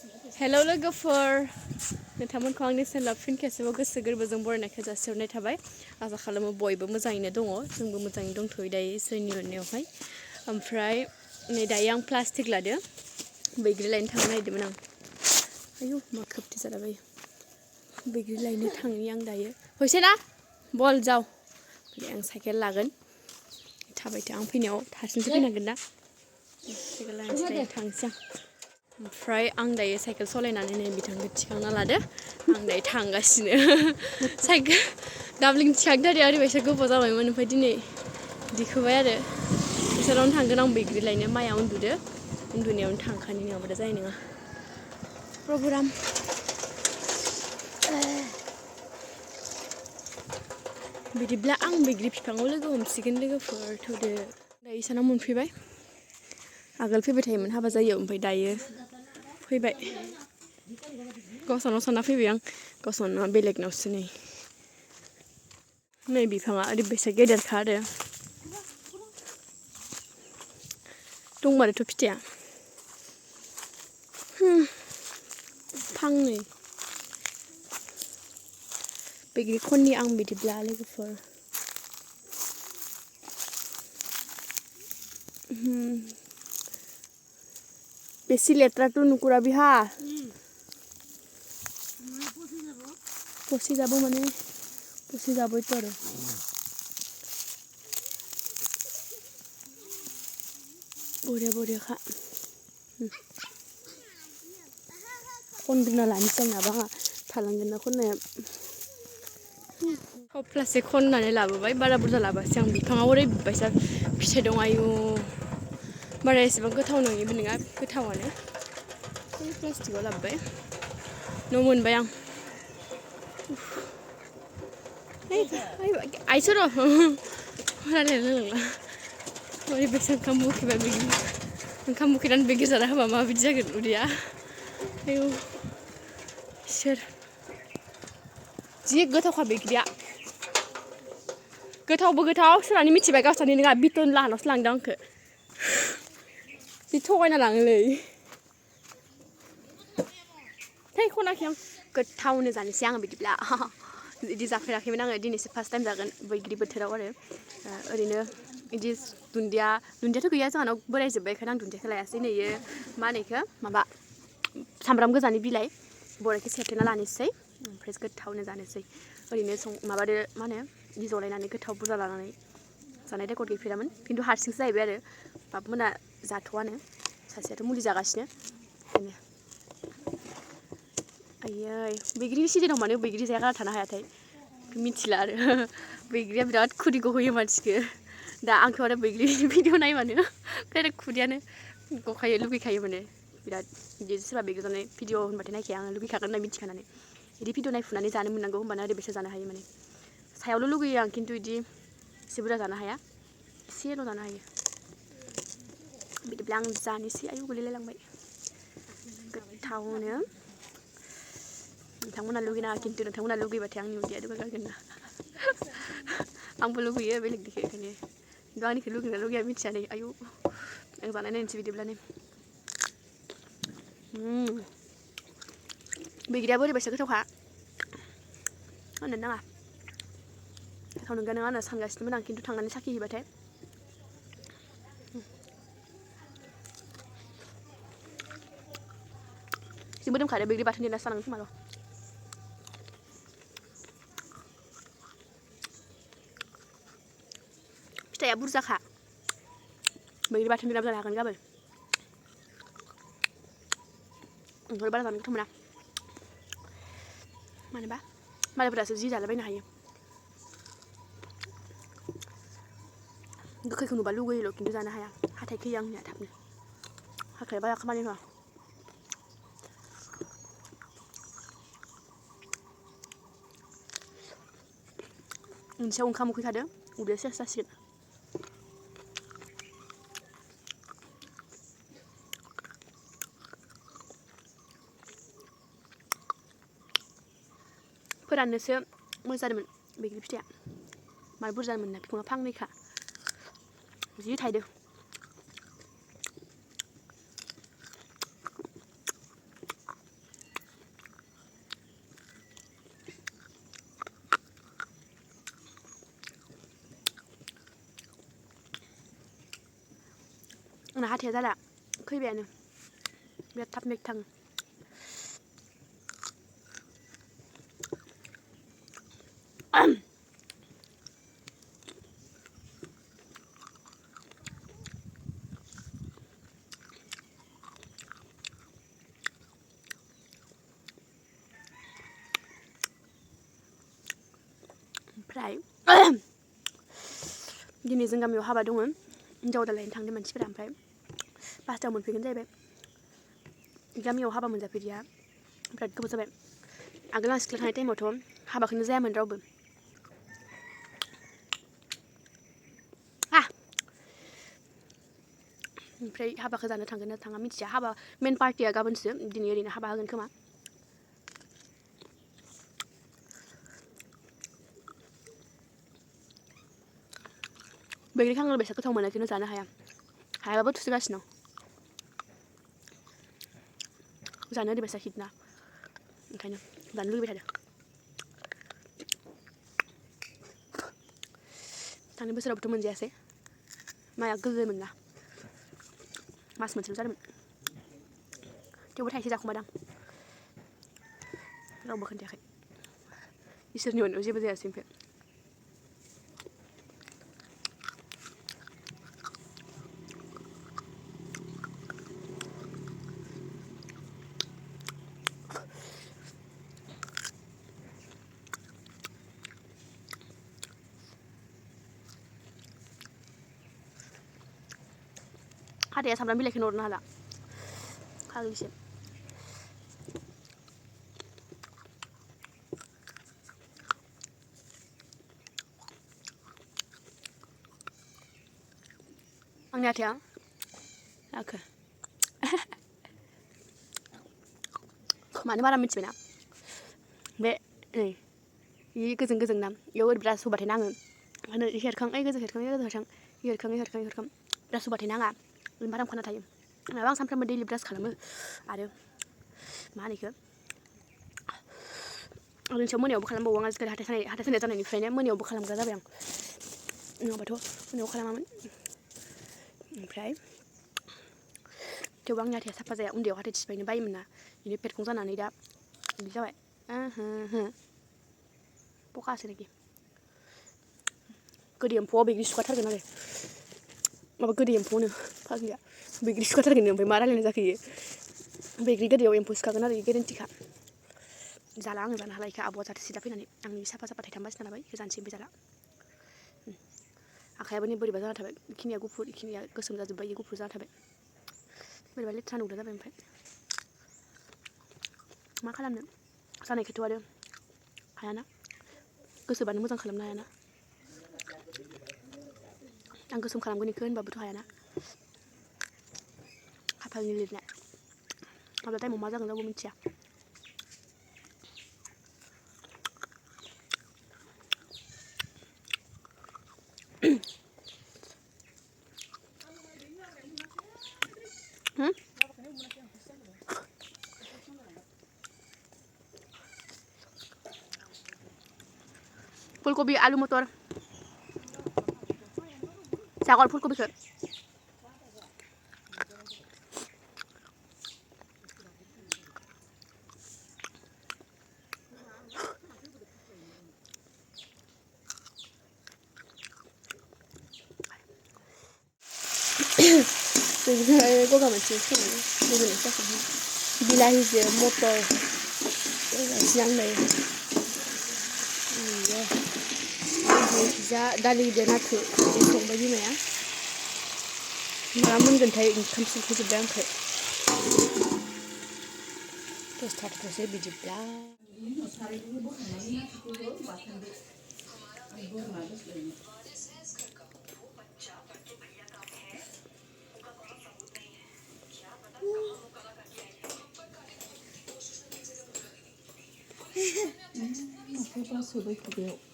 Hello लोगोफोर नोंथांमोनखौ आंनि चेनेलाव फिन खेबसेबाव गोसो गोरबोजों बरायनायखौ जासिहरनाय थाबाय आसा खालामो बयबो मोजाङैनो दङ जोंबो मोजाङै दंथ'यो दायो इसोरनि अननायावहाय ओमफ्राय नै दायो आं प्लास्टिक लादो बैग्रि लायनो थांनो नागिरदोंमोन आं आयौ मा खोबथि जालाबायो बैग्रि लायनो थांनि आं दायो फैसा ना बल जाव आं साइकेल लागोन थाबायथ' आं फैनायाव हारसिंसो फैनांगोन ना साइकेल लानानै थांसै आं ओमफ्राय आं दायो साइकेल सालायनानै नै बिथांखौ थिखांना लादो आं दायो थांगासिनो साइकेल दाब्लिं थिखांथारो ओरैबायसा गोबाव जाबायमोन ओमफ्राय दिनै दिखोबाय आरो बिसोरावनो थांगोन आं बैग्रि लायनो माया उन्दुदो उन्दुनायावनो थांखानि नङाबा जानाय नङा प्रग्राम बिदिब्ला आं बैग्रि बिफाङाव लोगो हमसिगोन लोगोफोर थौदो दायो सानाव मोनफैबाय आगोल फैबाय थायोमोन हाबा जायो ओमफ्राय दायो फैबाय गावसानाव साना फैबाय आं गावसानाव बेलेगनावसो नै बिफाङा ओरैबायसा गेदेरखा आरो दंमारोथ' फिथाइया फांनै बैग्रि खननि आं बिदिब्ला लोगोफोर बेसि लेथ्राथ' नुकुरा बिहा पसि जाबो माने पसि जाबोथ' आरो बरिया बरियाखा खनग्रोना लानोसै आं नाबा आंहा थालांगोन ना खननाया खप्लासे खननानै लाबोबाय बारा बुरजा लाबोआसै आं बिफाङाव ओरैबायसा फिथाइ दं आयु बारा एसेबां गोथाव नङिबो नङा गोथावानो प्लास्टिकआव लाबोबाय न' मोनबाय आं आइसो र' रायलायनो रोंला ओरैबायसा ओंखाम उखैबाय ओंखाम उखैनानै बैग्रि जाना होबा माबायदि जागोन उदैया आयु इसोर जि गोथावखा बैग्रिया गोथावबो गोथाव सोरनानै मिथिबाय गावस्रानि नङा बिटन लाहानावसो लांदों आंखौ जि थगायना लाङोलै थै खनाखै आं गोथावनो जानोसै आङो बिदिब्ला बिदि जाफेराखैमोन आङो दिनैसो फार्स्ट टाइम जागोन बैग्रि बोथोराव आरो ओरैनो बिदि दुन्दियाथ' गैया जोंहानाव बोरायजोब्बाय बेखायनो आं दुन्दियाखौ लायासै नैयो मा होनो बेखौ माबा सामब्राम गोजानि बिलाइ बरायखौ सेफ्लेना लानोसै ओमफ्राय गोथावनो जानोसै ओरैनो माबादो मा होनो बिदि जलायनानै गोथाव बुरजा लानानै जानाय रेकर्ड गैफेरामोन खिन्थु हारसिंसो जाहैबाय आरो बाबमोना जाथ'वानो सासेयाथ' मुलि जागासिनो बेनो आयै बैग्रिनि सिजोनाव मानो बैग्रि जाया गारा थानो हायाथाय मिथिला आरो बैग्रिया बिराद खुदै गहोयो मानसिखौ दा आंथ' आरो बैग्रि भिडिअ नायबानो डाइरेक्ट खुदैयानो गखायो लुगैखायो माने बिराद बिदि सोरबा बैग्रि जानाय भिडिअ होनबाथाय नायखाया आङो लुगैखागोन होनना मिथिखानानै बिदि भिडिअ नायफुनानै जानो मोननांगौ होनबानो ओरैबायसा जानो हायो माने सायावल' लुगैयो आं खिन्थु बिदि एसे बुरजा जानो हाया एसेल' जानो हायो बिदिब्ला आं जानोसै आयु गोलैलायलांबाय गोथावनो नोंथांमोना लुगैनाङा खिन्थु नोंथांमोना लुगैबाथाय आंनि उदैया दुगागारगोन ना आंबो लुगैयो बेलेगनिखौ ओंखायनो खिन्थु आंनिखौ लुगैना लुगैया मिथिया नै आयु आं जानाय नायनोसै बिदिब्लानो बैग्रियाबो ओरैबायसा गोथावखा होननो नाङा गोथाव नंगौ नङा होनना सानगासिनोमोन आं खिन्थु थांनानै साखिहैबाथाय जि मोदोमखादो बैग्रि बाथोन देनासो जानांगोन खोमा र' फिथाइया बुरजाखा बैग्रि बाथोन देनाबो जानो हागोन गाबोन ओंखायनो बारा जानो गोथाव मोना मानोबा मालायफोरासो जि जालाबायनो हायो गोखैखौ नुबा लुगैयोल' खिन्थु जानो हाया हाथाय खोयो आंनिया थाबनो हाखाया बारा खामानि होआ मोनसेयाव ओंखाम उखैखादो उदैया सेस जासिगोन फोराननोसो मोजां जादोंमोन बैग्रि फिथाइया मार बुरजा मोनना बिफाङा फांनैखा जि थाइदो आंना हाथाया जाला खैबायानो बिराद थाब नेक थाङो ओमफ्राय दिनै जों गामियाव हाबा दङ हिन्जाव गोदान लायनो थांदों मानसिफोरा ओमफ्राय 5टायाव मोनफैगोन जाहैबाय गामियाव हाबा मोनजाफेरिया बिराद गोबाव जाबाय आगोल आं सिख्ला थानाय टाइमावथ' हाबाखौनो जायामोन रावबो ओमफ्राय हाबाखौ जानो थांगोन ना थाङा मिथिया हाबा मेन पार्टिया गाबोनसो दिनै ओरैनो हाबा होगोन खोमा बैग्रि खांगाल बेसा गोथाव मोनाखैनो जानो हायाबाबो थुसोगासिनो जानो ओरैबायसा हिटना ओंखायनो जानो लुगैबाय थादों थांनाय बोसोरावबोथ' मोनजायासै माया गोरलैमोन ना मास मोनसेल' जादोंमोन थेवबो थाइसे जाखुमादां रावबो खोन्थायाखै इसोरनि अननायाव जेबो जायासै ओमफ्राय हाथाया सामब्राम बिलाइखौनो हरनो हाला खालिसो आंनि हाथाया जाखो मानो बारा मिथिबायना बे नै बे गोजों गोजोंना बेयाव ओरै ब्रास होबाथाय नाङो ओंखायनो हेरखां गोजौ हेरखां हेरखां ब्रास होबाथाय नाङा ओरैनो बाराम खाना थायो माबा आं सानफ्रामबो दैलि ब्रास खालामो आरो मा होनो बेखौ ओरैनोथ' मोनायावबो खालामबावो आं आजिखालि हाथाय सानाय जानायनिफ्रायनो मोनायावबो खालामग्रा जाबाय आं नङाबाथ' मोनायाव खालामामोन ओमफ्राय थेवबो आंनि हाथाया साफा जाया उन्दैयाव हाथाय थिफायनो बायोमोन ना बिनो पेरखं जानानै दा बिदि जाबाय पकासो नाखि गोदै एम्फौआव बैग्रि सुखाथारगोन आरो माबा गोदै एम्फौनो फाग्लिया बैग्रि सुखाथारगोन ओमफ्राय मा रायलायनाय जाखो इयो बैग्रि गोदैयाव एम्फौ सुखागोन आरो गेरेन्टिखा जाला आङो जानो हाला इखो आब'आ जाथो सिदा फैनानै आंनि साफा थाइथाम बासिना लाबाय इखो जानोसै ओमफ्राय जाला आखायाबो नै बोरैबा जाना थाबाय इखिनिया गुफुर इखिनिया गोसोम जाजोब्बाय इयो गुफुर जाना थाबाय बोरैबा लेथ्रा नुग्रा जाबाय ओमफ्राय मा खालामनो जानायखौथ' आरो हायाना गोसोबानो मोजां खालामनो हायाना आं गोसोम खालामगोन इखो होनबाबोथ' हायाना खाफालनि लिरनाय माब्ला टाइमाव मा जागोन रावबो मिथिया फुलकबि आलु मटर जागर फुलकबिखौ गगा मोनसे लोगोनि जाखांबाय बिलाहिजों मटर नांलायो जा दालिजों नाथुर संबाय बिमाया मा मोनगोनथाय ओंखाम संफैजोब्बाय आंखौ दसे थाथ'थोंसै बिदिब्ला सोबाय खुगायाव